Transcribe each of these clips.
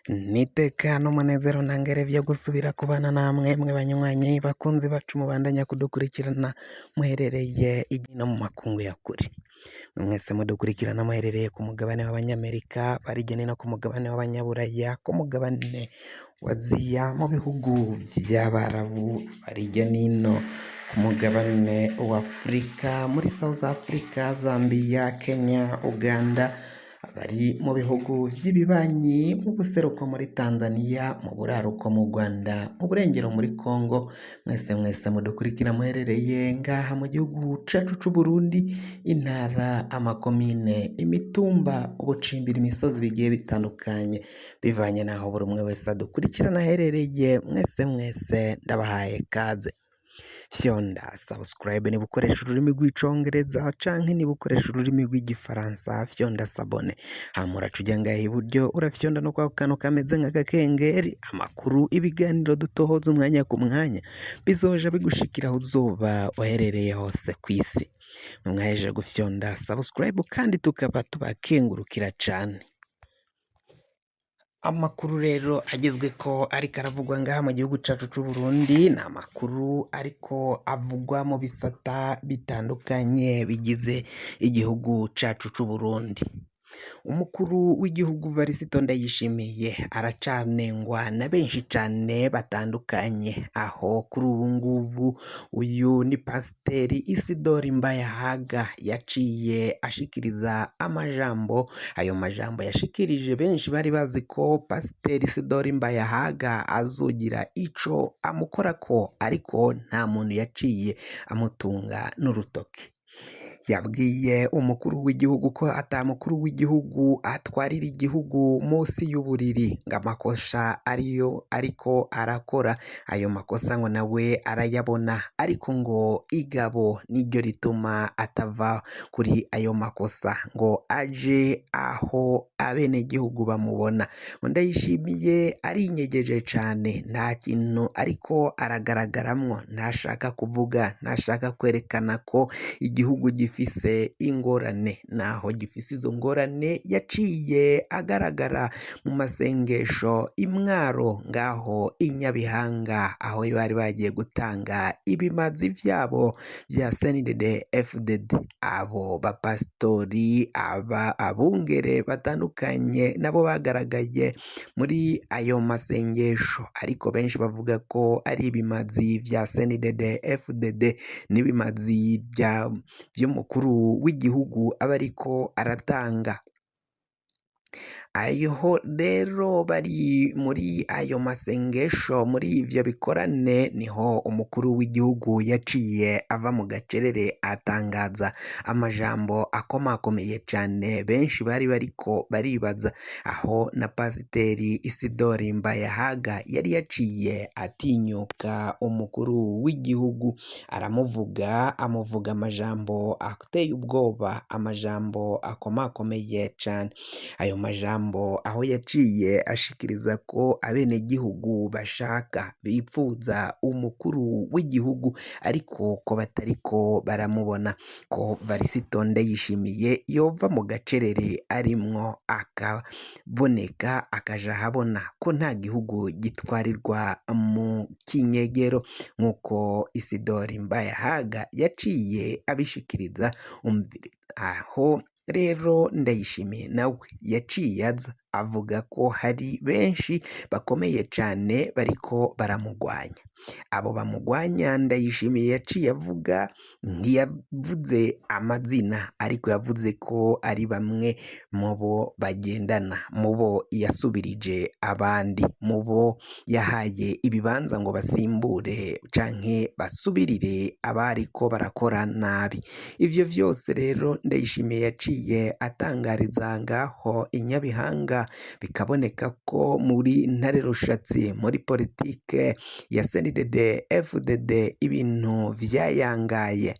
N'iteka n'umunezero ntangere vyo gusubira kubana namwe mwe banywanyi bakunzi bacu mubandanya kudukurikirana muherereye no mu makungu ya kure. Mwese mudukurikirana muherereye ku mugabane w'Abanyamerika, barigene no ku mugabane w'Abanyaburaya, ku mugabane wa Aziya, mu bihugu vy'Abarabu, barya nino ku mugabane wa Afurika, muri South Africa, Zambia, Kenya, Uganda, abari mu bihugu vy'ibibanyi, mu buseruko muri Tanzania, mu buraruko mu Rwanda, mu burengero muri Congo, mwese mwese mudukurikira muherereye ngaha mu gihugu cacu c'Uburundi, intara, amakomine, imitumba, ubucimbira imisozi bigiye bitandukanye, bivanye n'aho buri umwe wese adukurikirana aherereye, mwese mwese ndabahaye kaze. Fyonda subscribe niba ukoresha ururimi rw'icongereza canke niba ukoresha ururimi rw'igifaransa fyonda s'abonner, hama uraca uja ngaha iburyo urafyonda no kwako kantu kameze nk'agakengeri, amakuru, ibiganiro dutohoza umwanya ku mwanya bizoja bigushikira aho uzoba uherereye hose kw'isi. Mwahejeje gufyonda subscribe kandi tukaba tubakengurukira cane. Amakuru rero agezweko ariko aravugwa ngaha mu gihugu cacu c'Uburundi ni amakuru ariko avugwa mu bisata bitandukanye bigize igihugu cacu c'Uburundi. Umukuru w'igihugu Varisito Ndayishimiye aracanengwa na benshi cane batandukanye, aho kuri ubu ngubu uyu ni Pasiteri Isidori Mbayahaga yaciye ashikiriza amajambo, ayo majambo yashikirije benshi bari bazi ko Pasiteri Isidori Mbayahaga azogira ico amukorako ariko nta muntu yaciye amutunga n'urutoke. Yabwiye umukuru w'igihugu ko ata mukuru w'igihugu atwarira igihugu munsi y'uburiri ngo amakosa ariyo ariko arakora ayo makosa ngo nawe arayabona ariko ngo igabo niryo rituma atava kuri ayo makosa ngo aje aho abenegihugu bamubona. Ngo Ndayishimiye arinyegeje cane nta kintu ariko aragaragaramwo ntashaka kuvuga ntashaka kwerekana ko igihugu gifise ingorane naho gifise izo ngorane yaciye agaragara mu masengesho i Mwaro ngaho i Nyabihanga aho bari bagiye gutanga ibimazi vyabo vya CNDD FDD abo bapasitori aba abungere batandukanye nabo bagaragaye muri ayo masengesho ariko benshi bavuga ko ari ibimazi vya CNDD FDD n'ibimazi vy'umukuru w'igihugu aba ariko aratanga. Aho rero bari muri ayo masengesho muri ivyo bikorane niho umukuru w'igihugu yaciye ava mu gacerere atangaza amajambo akomakomeye cane benshi bari bariko baribaza aho na pasiteri Isidori Mbayahaga yari yaciye atinyuka umukuru w'igihugu aramuvuga amuvuga amajambo ateye ubwoba amajambo akomakomeye cane ayo majambo aho yaciye ashikiriza ko abenegihugu bashaka bipfuza umukuru w'igihugu ariko ko batariko baramubona ko Varisito Ndayishimiye yova mu gacerere arimwo akaboneka akaja ahabona ko nta gihugu gitwarirwa mu kinyegero nk'uko Isidori Mbayahaga yaciye abishikiriza aho rero Ndayishimiye nawe yaciye aza avuga ko hari benshi bakomeye cane bariko baramugwanya abo bamugwanya Ndayishimiye yaciye avuga ntiyavuze amazina ariko yavuze ko ari bamwe mu bo bagendana mu bo yasubirije abandi mu bo yahaye ibibanza ngo basimbure canke basubirire abariko barakora nabi ivyo vyose rero Ndayishimiye yaciye atangariza ngaho i Nyabihanga bikaboneka ko muri Ntare Rushatsi muri politike ya CNDD FDD ibintu vyayangaye.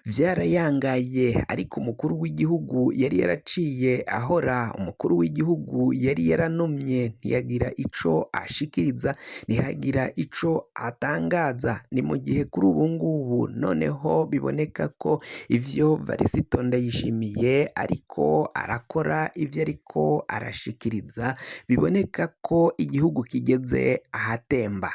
Vyarayangaye ariko umukuru w'igihugu yari yaraciye ahora, umukuru w'igihugu yari yaranumye ntiyagira ico ashikiriza, ntihagira ico atangaza. Ni mu gihe kuri ubu ngubu noneho biboneka ko ivyo Varisito Ndayishimiye ariko arakora, ivyo ariko arashikiriza, biboneka ko igihugu kigeze ahatemba.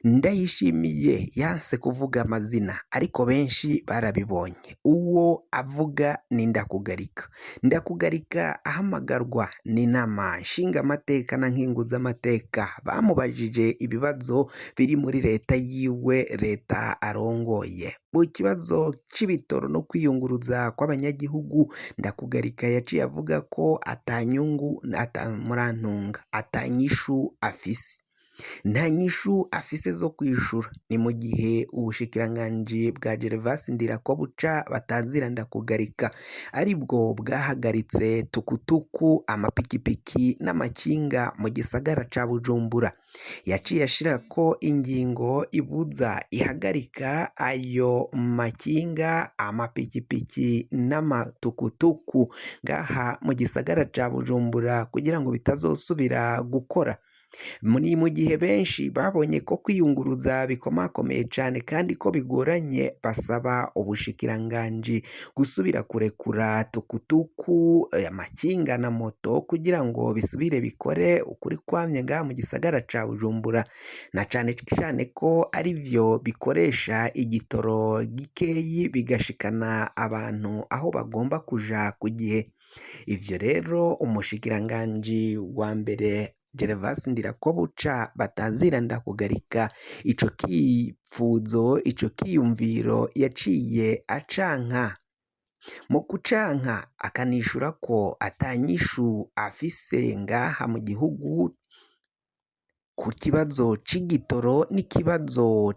Ndayishimiye yanse kuvuga amazina ariko benshi barabibonye, uwo avuga ni Ndakugarika. Ndakugarika ahamagarwa n'inama nshingamateka na nkenguzamateka, bamubajije ibibazo biri muri leta yiwe, leta arongoye. Mu kibazo c'ibitoro no kwiyunguruza kw'abanyagihugu, Ndakugarika yaciye avuga ko atanyungu murantunga, atanyishu afise. Nta nyishu afise zo kwishura. Ni mu gihe ubushikiranganji bwa Gervas Ndirakobuca batazira Ndakugarika aribwo bwahagaritse tukutuku, amapikipiki n'amakinga mu gisagara ca Bujumbura. Yaciye ashirako ingingo ibuza ihagarika ayo makinga, amapikipiki n'amatukutuku ngaha mu gisagara ca Bujumbura kugira ngo bitazosubira gukora. Ni mu gihe benshi babonye ko kwiyunguruza bikomakomeye cane kandi ko bigoranye, basaba ubushikiranganji gusubira kurekura tukutuku, amakinga na moto kugira ngo bisubire bikore ukuri kwamye ngaha mu gisagara ca Bujumbura, na cane cane ko arivyo bikoresha igitoro gikeyi bigashikana abantu aho bagomba kuja ku gihe. Ivyo rero umushikiranganji wa mbere Gervas Ndirakobuca batazira Ndakugarika, ico kipfuzo, ico kiyumviro yaciye acanka. Mu kucanka akanishura ko atanyishu afise ngaha mu gihugu ku kibazo c'igitoro n'ikibazo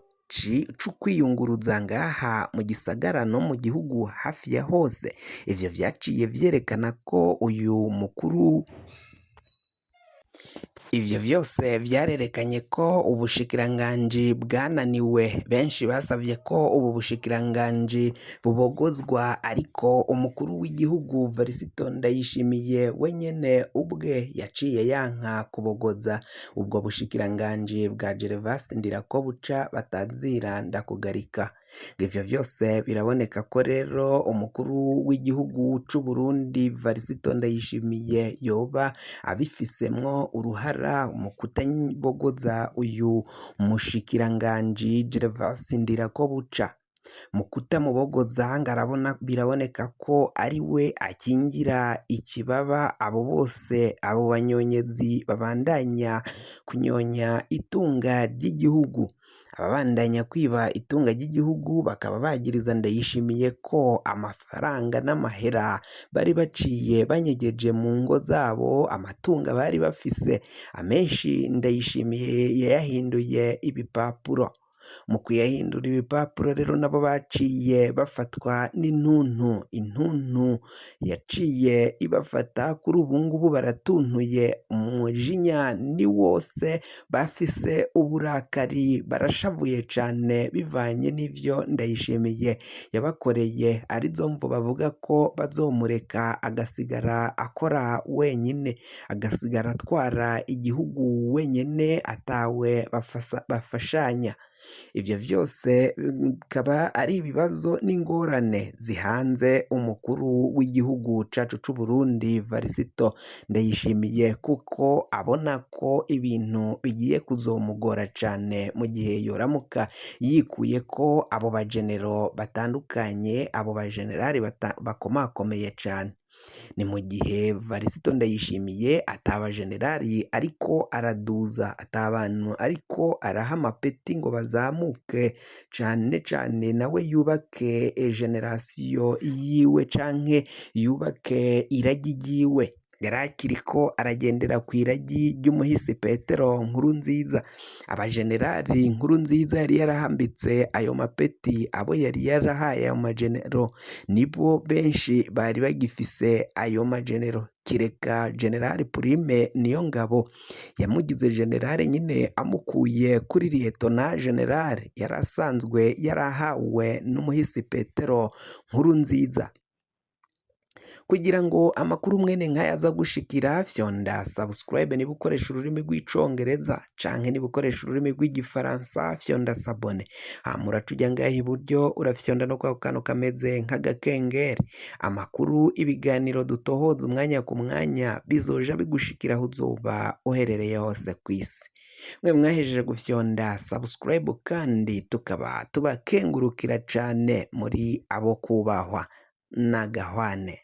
c'ukwiyunguruza ngaha mu gisagara no mu gihugu hafi ya hose. Ivyo vyaciye vyerekana ko uyu mukuru Ivyo vyose vyarerekanye ko ubushikiranganji bwananiwe, benshi basavye ko ubu bushikiranganji bubogozwa, ariko umukuru w'igihugu Varisito Ndayishimiye wenyene ubwe yaciye yanka kubogoza ubwo bushikiranganji bwa Gervas Ndirakobuca batazira Ndakugarika. Ivyo vyose biraboneka ko rero umukuru w'igihugu c'u Burundi Varisito Ndayishimiye yoba abifisemwo uruhara mu kutabogoza uyu mushikiranganji Gervas Ndirakobuca. Mu kutamubogoza ngarabona biraboneka ko ari we akingira ikibaba abo bose, abo banyonyezi babandanya kunyonya itunga ry'igihugu. Ababandanya kwiba itunga ry'igihugu bakaba bagiriza Ndayishimiye ko amafaranga n'amahera bari baciye banyegeje mu ngo zabo, amatunga bari bafise amenshi Ndayishimiye yayahinduye ibipapuro. Mu kuyahindura ibipapuro rero nabo baciye bafatwa n'intuntu, intuntu yaciye ibafata, kuri ubu ngubu baratuntuye, umujinya ni wose, bafise uburakari, barashavuye cane bivanye n'ivyo Ndayishimiye yabakoreye, arizo mvo bavuga ko bazomureka agasigara akora wenyine, agasigara atwara igihugu wenyene atawe bafashanya. Ivyo vyose bikaba ari ibibazo n'ingorane zihanze umukuru w'igihugu cacu c'u Burundi Varisito Ndayishimiye, kuko abona ko ibintu bigiye kuzomugora cane mu gihe yoramuka yikuye ko abo bajenero batandukanye, abo bajenerali bakomakomeye cane. Ni mu gihe Varisito Ndayishimiye atabajenerali ariko araduza, atabantu ariko araha amapeti ngo bazamuke, cane cane nawe yubake generasiyo yiwe canke yubake iragi ryiwe. Yari akiriko aragendera kw'iragi ry'umuhisi Petero Nkurunziza. Abajenerali Nkurunziza yari yarahambitse ayo mapeti, abo yari yarahaye ayo magenero nibo benshi bari bagifise ayo magenero, kireka General Prime Niyongabo yamugize generale nyine amukuye kuri liyetona generale yari asanzwe yarahawe n'umuhisi Petero Nkurunziza. Kugira ngo amakuru mwene nk'aya aza gushikira, fyonda subscribe niba ukoresha ururimi rw'icongereza, canke niba ukoresha ururimi rw'igifaransa fyonda s'abonner. Hama uraca uja ngaha iburyo, urafyonda no kwako kantu kameze nk'agakengeri. Amakuru, ibiganiro dutohoza umwanya ku mwanya bizoja bigushikira aho uzoba uherereye hose kw'isi. Mwe mwahejeje gufyonda subscribe kandi tukaba tubakengurukira cane, muri abo kubahwa n'agahwane.